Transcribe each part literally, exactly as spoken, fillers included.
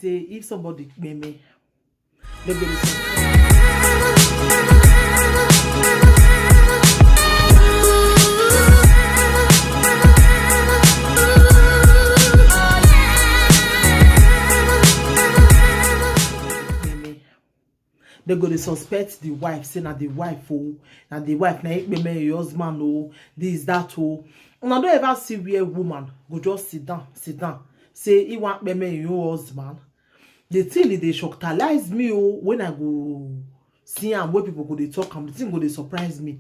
say if somebody kpeme, they go dey kpeme. They go dey suspect the wife, say na the wife o, na the wife na im kpeme im husband o, this, that o. Una don ever see where woman go just sit down, sit down, say he wan kpeme im own husband? The thing dey dey shocktalize me o, when I go see am, wey people go dey talk am, the thing go dey surprise me.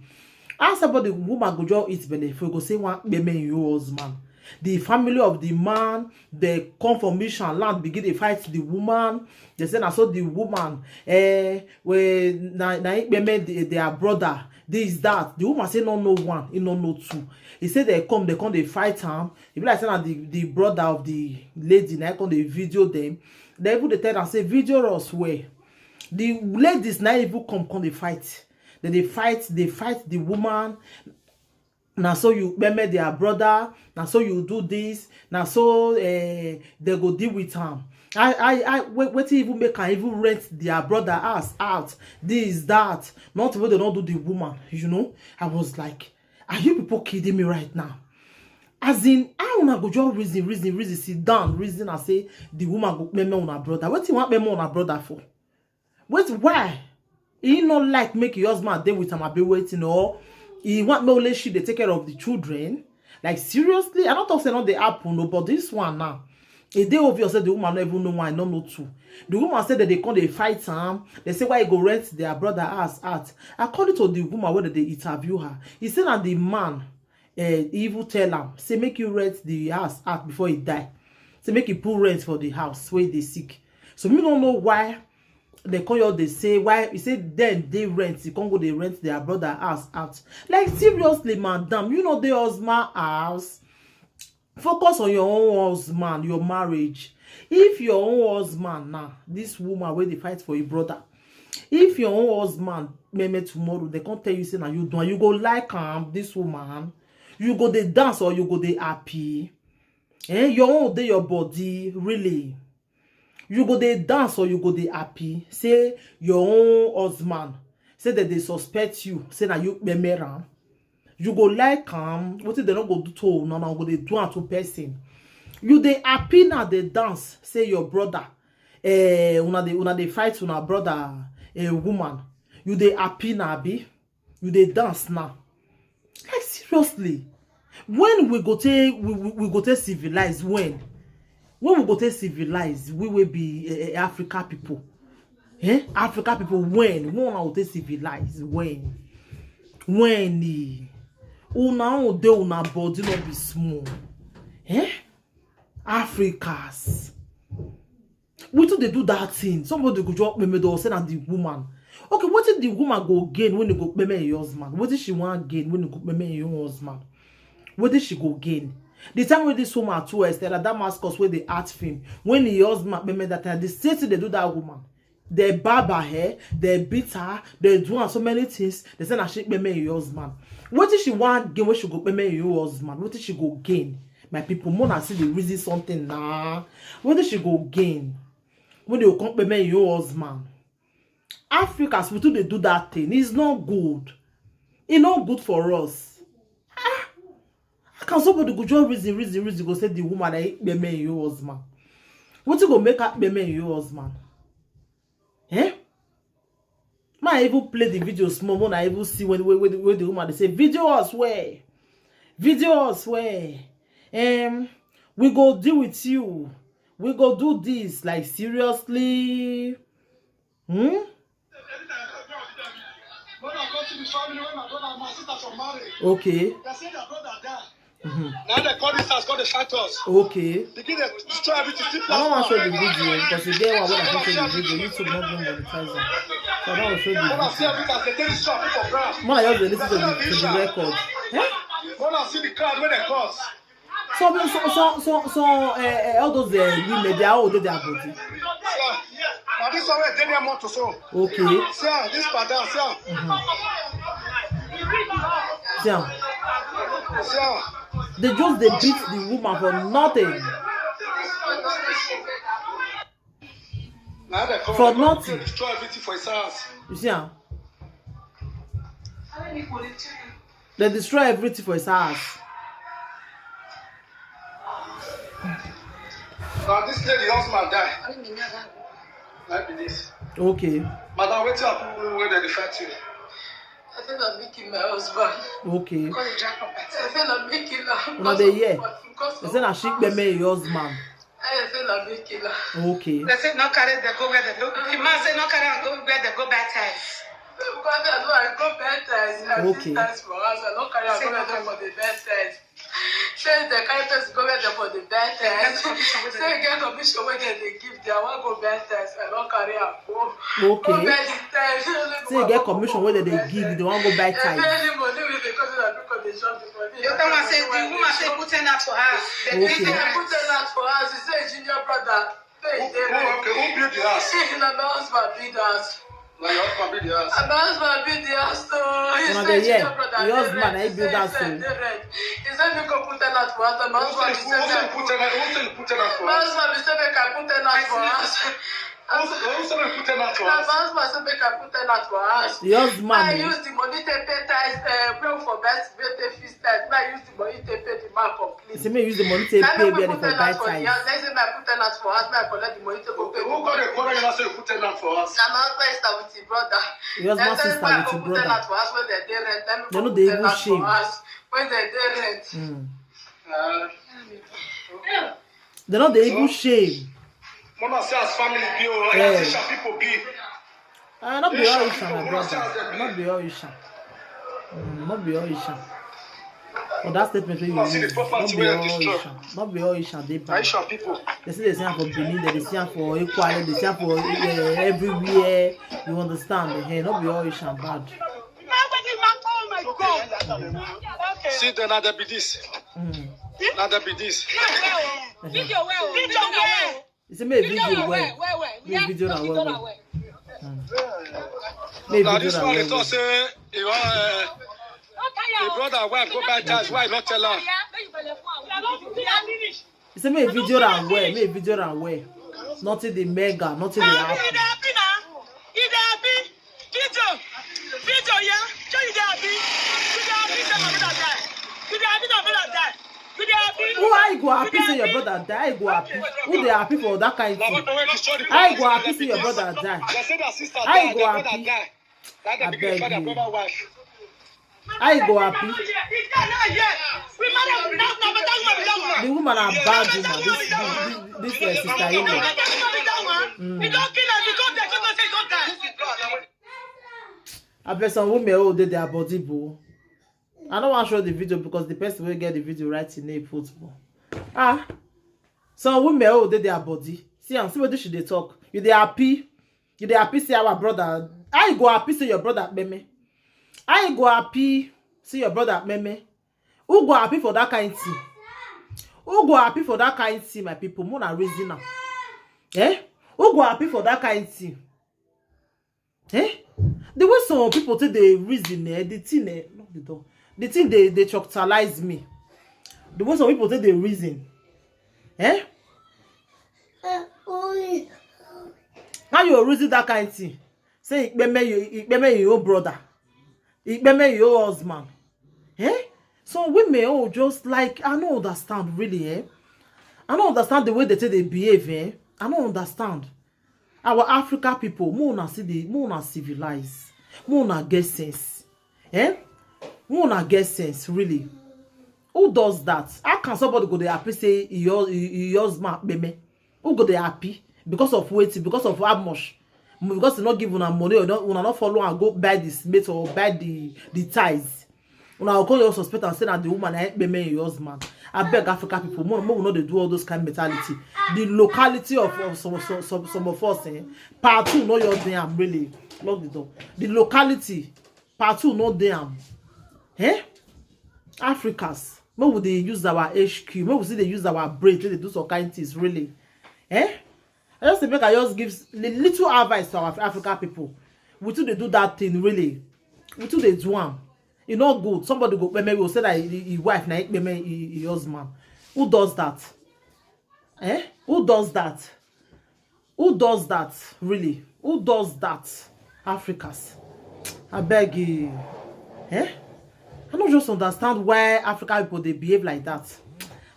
How somebody, woman go just eat belle, if you go say wan kpeme im own husband? The family of the man, they come for mission land, begin dey fight the woman. They say na so the woman, eh, we na na im kpeme the, their brother. This, that. The woman say no, no one, he no know two. He say they come, they come, they fight am. E be like say na the the brother of the lady na come dey video them. They even dey tell am say video us well. The ladies na even come, come dey fight. They dey fight, they fight the woman. Na so you kpeme their brother, na so you do this, na so, eh, they go deal with am. I, I, I, wait, wetin even make am even rent their brother house out? This, that. Not even they don't do the woman, you know. I was like, are you people kidding me right now? As in, how una go just reason, reason, reason, sit down, reason and say the woman go kpeme una brother. Wetin wan kpeme una brother for? Wait, why? He no like make your husband dey with am, abi wetin, or he want make only she dey take care of the children? Like, seriously, I don't talk say no dey happen, no, but this one now, e dey obvious say the woman no even know one, no know two. The woman said that they come dey fight am. They say why he go rent their brother house out. According to the woman wey dey interview her, he say na the man, eh, he even tell am say make you rent the house out before he die. Say make he put rent for the house wey dey sick. So me no know why they come here dey say why he say then they rent, he come go dey rent their brother house out. Like, seriously, madam, you know the husband house. Focus on your own husband, your marriage. If your own husband now, this woman wey dey fight for your brother, if your own husband, meme, tomorrow they come tell you say na you do am, you go like am, this woman? You go dey dance or you go dey happy? Eh, your own dey your body, really? You go dey dance or you go dey happy? Say your own husband, say that they suspect you, say na you kpeme am. You go like am? Wetin they no go do to una, una go dey do am to person. You dey happy now, dey dance, say your brother, eh, una dey, una dey fight una brother, eh, woman. You dey happy now, abi? You dey dance now? Like, seriously, when we go take, we, we, we go take civilize? When? When we go take civilize, we will be, eh, eh, Africa people. Eh? Africa people, when? When una go take civilize? When? When? Eh? Una own dey una body no be small. Eh? Africans. We too dey do that thing. Somebody go just meme or say na the woman. Okay, wetin the woman go gain when he go kpeme im husband? Wetin she wan gain when he go kpeme im own husband? Wetin she go gain? The time wey this woman too, Estella Damascus, wey dey act film, when im husband kpeme that time, the same thing dey do that woman. They barb her hair, they beat her, they do am so many things. They say na she kpeme im husband. Wetin she wan gain when she go kpeme im husband? Wetin she go gain? My people, more na see the reason something na. Wetin she go gain when they go come kpeme im husband? Africans, we too dey do that thing. It's not good. E no good for us. Ah, how can somebody go just reason, reason, reason, go say the woman na im kpeme im husband? Wetin go make her kpeme im husband? Eh? Ma even play the video small, when I even see when, when, when, when the woman dey say, "Video us well. Video us well. Um, we go deal with you. We go do this." Like, seriously? Hmm? When I go to the family, when my brother and my sister for married, okay, they say their brother die. Mm-hmm. Now they call this house, call the shout us. Okay. Begin to destroy everything. I don't want to show the video because if they want to show the video, YouTube not going to monetize them. So I don't want to show the video. When I see everything, they take the shop for ground. When I just listen to the, to the record. Eh? When I see the crowd, when they cause. Some, some, some, some, some, eh, eh, all those, eh, women, they are all their body. Yeah. Now this one wey dey near motor so. Okay. See am, this father, see am. Mm-hmm. See am. See am. They just, they beat the woman for nothing. Now they come, For they come nothing. Destroy everything for his house. You see am? They destroy everything for his house. Now this lady husband die. Like this. Okay. Madam, wetin happen wey dem dey fight you? I say na me kill my husband. Okay. I say na me kill am. Una dey hear? Because They say na she kpeme your husband. I say na me kill am. Okay. They say no carry dem go where dem go. The man say no carry am go where dem go buy tiles. Because I know I go bed times. I Okay. Times for house. I don't carry am go where dem for the bed times. Say the carry person go where dem for the bed times. Say get commission wey dem dey give. They wan go bed times. I don't carry am go. Okay. Go bed times. Say you get commission wey dem dey give, they wan go buy Every tiles. Any money wey dey come, na people dey chop the money. The other one say the woman say put ten ant for house. They Okay. put ten Say ant. put ten ant for house. He say junior brother. Say Who, he dey who, rent. Okay, who build the house? Say na my husband build house. Na your husband build the house. Na my husband build the house. So he Una say dey hear? junior brother Your dey husband rent. na he He build say house he o. dey rent. He say me go put ten ant for house. Na my Who say husband who say put ten ant? Who say put ten ant for My house? Husband be say make I put ten ant for house. Who say who say put ten ant for Na my house? Husband say make I put ten ant for house. Your husband I eh? Use the money to pay tithes. Uh, pay for best, pay, pay fees tithes. I use the money to pay the man complete. He say make you use the money to pay where they for buy tiles. Let's say I put ten ant for house. I collect the money to go pay. Who go dey quarrel you now say you put ten ant for house? Na my husband sister with his brother. Your husband sister with his brother. For house when they dey rent. Let me They no put dey ten even ant for shame. House when they dey rent. Mm. Uh, They no dey even shame. Mona say as family be o, Yeah. as Isha people be. Ah, not be all Isha, my brother. Not be all Isha. Mm, not be all Isha. For that statement wey you Una see the use, not property be wey all destroy. Isha. Not be all Isha dey bad. Isha people. They say they see am for Benin, they see am for Ekwale, they see am for uh, everywhere. You understand? Hey, not be all Isha bad. Oh my God. Okay. See, then na there be this. Mm. Na there be this. Video well. Video well. He say make video Video well. Well, well, well. Make video na well well. Well. Make Na video this na one dey well talk well. Say he wan uh, Don't tell him her. Brother wife go buy tiles. Why not tell her? Make you belle for am. We don't do that finish. He say make video am well, make video am well. Nothing dey mega, nothing dey Ah, happen. you dey happy now? You dey happy? Video. Video, yeah? Show you dey happy? You dey happy say my brother die? You dey happy say my brother die? You dey happy? Who I go happy say your brother die? I go happy. Who dey happy for that kind Na thing? wetin wey destroy the I go property happy wey say your dey brother be die. They say their sister I die, go their happy. Brother die. That they I begin beg find their you. Brother wife. I go happy. This guy now, yeah. We marry now, now, but that woman be that woman. The woman na bad woman. This this, this uh, sister in law. He don't kill her. He don't die. He don't die. I bet some women oh dey their body boo. I don't want to show the video because the person will get the video right in name put boo. Ah, some women oh dey their body. See am, see what she dey talk. You dey happy. You dey happy say our brother. I go happy say your brother kpeme. I go happy say your brother kpeme. Who go happy for that kind thing? Who go happy for that kind thing, my people? Mona reason am. Eh? Who go happy for that kind thing? Eh? The way some people take the reason, eh, the thing, eh, not the door. The thing they they choctalize me. The way some people take the reason, eh? How you reason that kind thing? Say ikpeme you ikpeme your own brother, ikpeme your own husband, eh? Some women oh just like I don't understand really, eh? I don't understand the way they take they behave, eh? I don't understand. Our Africa people, more na see the more na civilize, more na get sense, eh? More na get sense really. Who does that? How can somebody go dey happy say your your husband kpeme? Who go dey happy because of wetin? Because of how much? Because you not give una money or not, una not follow and go buy the cement or buy the the ties. Una go call your suspect and say that the woman I kpeme your husband. I beg Africa people, more more we not dey do all those kind of mentality. The locality of, of some, some, some, some of us, eh? Part two, no your damn really. Lock the door. The locality, part two, no damn. Eh? Africans, make we dey use our H Q, make we still dey use our brain to dey do some kind things really. Eh? I just say make I just give s- li- little advice to our African people. We too dey do that thing really. We too dey do am. E no good. Somebody go kpeme, go say that his wife na him kpeme his husband. Who does that? Eh? Who does that? Who does that, really? Who does that? Africans, I beg you. Eh? I don't just understand why African people, they behave like that.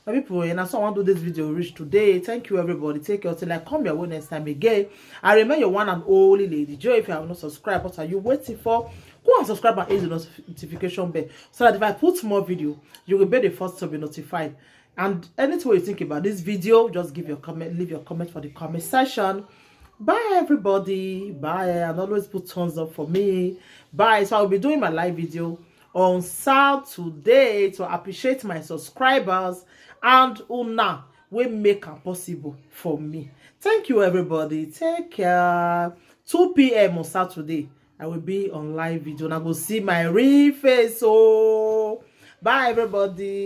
My people, and that's why I want to do this video reach today. Thank you, everybody. Take care till I come your way next time again. I remain your one and only Lady Joy. If you have not subscribed, what are you waiting for? Go and subscribe and hit the notification bell so that if I put more video, you will be the first to be notified. And anything you think about this video, just give your comment, leave your comment for the comment section. Bye, everybody. Bye, and always put thumbs up for me. Bye. So I'll be doing my live video on Saturday to appreciate my subscribers and una will make it possible for me. Thank you, everybody. Take care. two p.m. on Saturday, I will be on live video and I will see my real face. So bye, everybody.